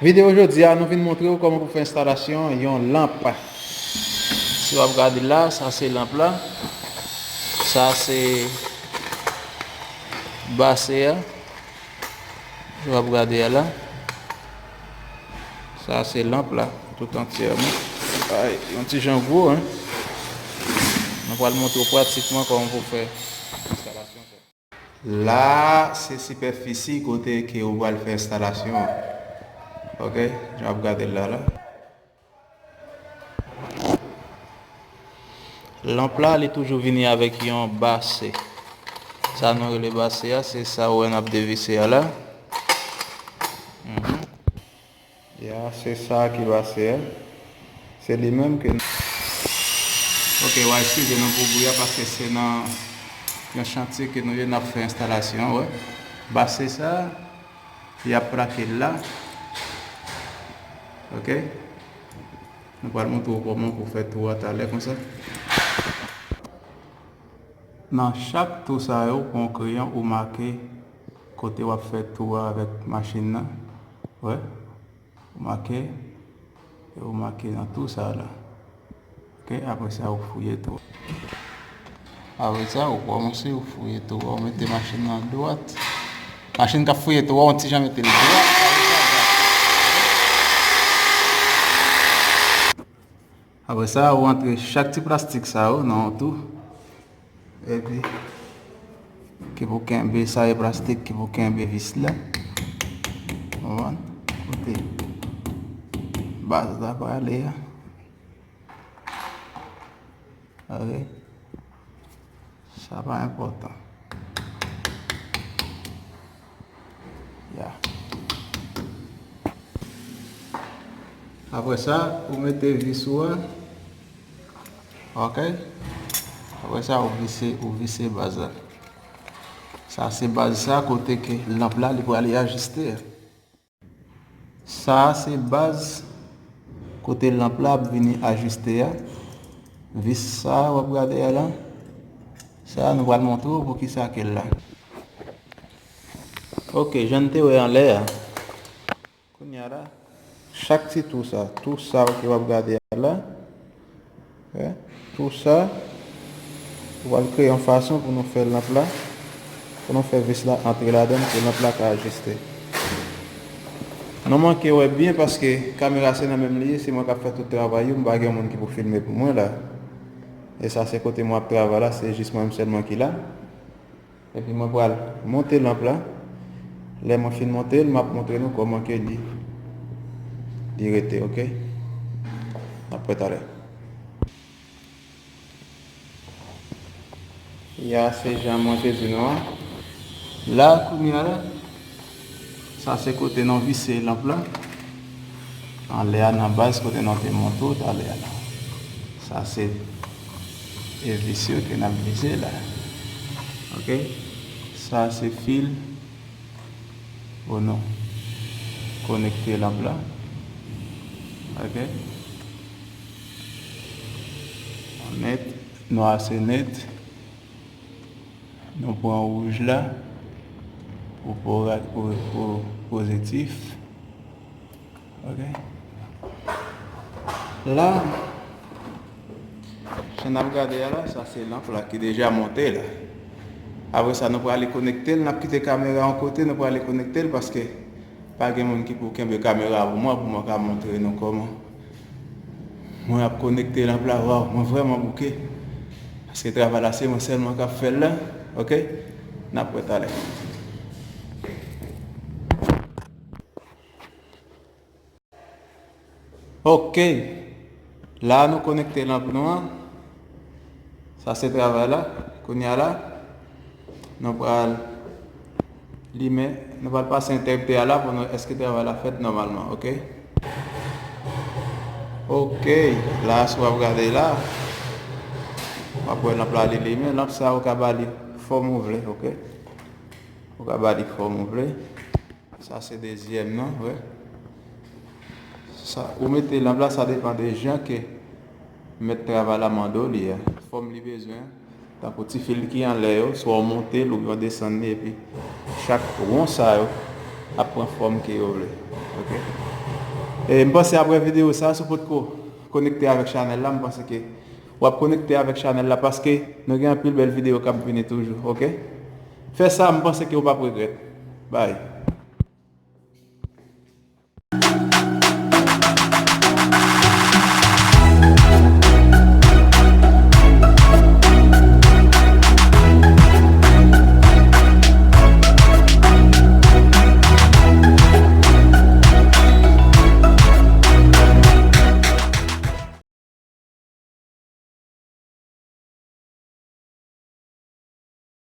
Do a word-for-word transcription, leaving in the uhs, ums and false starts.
Videyo jodi a, nou vin montre w kòman pou fè enstalasyon yon lanp. Si w ap gade la, sa se lanp la. Sa se base a. Si w ap gade a la. Sa se lanp la, tout antyèman. Ay, yon ti jan gwo, en. Nou pral montre w pratikman kòman pou fè enstalasyon sa. La, se sipèfisi kote ke ou pral fè enstalasyon an. Ok, jan w ap gade l la, la. Lanp la, li toujou vini avèk yon base. Sa nou rele base a, se sa ou wè n ap devise a la. Mhm. Ya, se sa ki base a. Se li menm ke n-, ok, w a eskize nou pou bri a, paske se nan yon chantye ke nou ye, n ap fè enstalasyon, wè. Base sa, y ap plake l la. Ok? Nou pral montre w kòman pou fè tou a talè konsa. Nan chak tou sa yo, pran yon kreyon ou make kote w ap fè tou a avèk machin nan. Wè. Ou make, e ou make nan tou sa la. Ok, apre sa, ou fouye tou. Apre sa, ou kòmanse, ou fouye tou. Ou mete machin nan dwat. Machin k ap fouye tou, ou ti jan mete l dwat. Apre sa, ou antre chak ti plastik sa yo nan yon tou. Epi, ki pou kenbe, sa e plastik ki pou kenbe vis la. Konprann? Kote baz la prale a. Ok. Sa pa enpòtan. Ya. Apre sa, ou mete vis ou a. Ok. Apre sa, ou vise, ou vise baz la. Sa se baz sa kote ke lanp la li prale ajiste a. Sa se baz kote lanp la ap vini ajiste a. Vis sa w ap gade a la. Sa nou pral montre w poukisa ke l la. Ok, jan n te wè anlè a. Kounye a la, chak ti tou sa, tou sa ke w ap gade a la, wè, tou sa, ou pral kreye yon fason pou nou fè lanp la, pou nou fè vis la antre ladan l, pou lanp la ka ajiste. Nou manke wè byen paske kamera se nan men m li ye, se mwen k ap fè tout travay yo, m pa gen moun ki pou filme pou mwen la. E sa se kote mwen ap travay la, se jis mwen menm sèlman ki la. Epi mwen pral monte lanp la. Lè mwen fin monte l, m ap montre nou kòman ke li, li rete, ok? N ap wè talè. Ya, se jan mwen te di nou an. La, kounye a la, sa se kote nou vise lanp la. Anlè a, nan baz kote nou te montre w talè a la. Sa se e vis yo ke n ap vise la. Ok? Sa se fil pou nou konekte lanp la. Ok? Nèt, nwa se nèt. Nou pran wouj la pou, pou, pou, pou pozitif. Ok. La, jan n ap gade a la, sa se lanp la ki deja monte la. Apre sa, nou prale konekte l, n ap kite kamera yon kote, nou prale konekte l paske pa gen moun ki pou kenbe kamera pou mwen, pou mwen ka montre nou kòman mwen ap konekte lanp la. Waw, mwen vrèman bouke. Paske travay la, se mwen sèlman k ap fè l la. Ok? N ap wè talè. Ok. La, nou konekte lanp nou an. Sa se travay la. Kounye a la, nou pral limen, nou pral pase entèriptè a la pou nou èske travay la fèt nòmalman, ok? Ok. La, si w ap gade la, w ap wè lanp la li limen. Lanp sa, ou ka ba li fòm ou vle, ok? Ou ka ba li fòm ou vle. Sa se dezyèm nan, wè. Sa, ou mete lanp la, sa depann de jan ke mèt travay la mande w li a. Fòm li bezwen, tankou ti fil ki anlè yo, swa w monte l oubyen w desann li, epi chak won sa yo ap pran fòm ke yo vle. Ok? E m panse apre videyo sa, si w potko konekte avèk chanèl la, m panse ke w ap konekte avèk chanèl la, paske nou gen anpil bèl videyo k ap vini toujou, oke? Fè sa, m panse ke w p ap regrèt. Bye.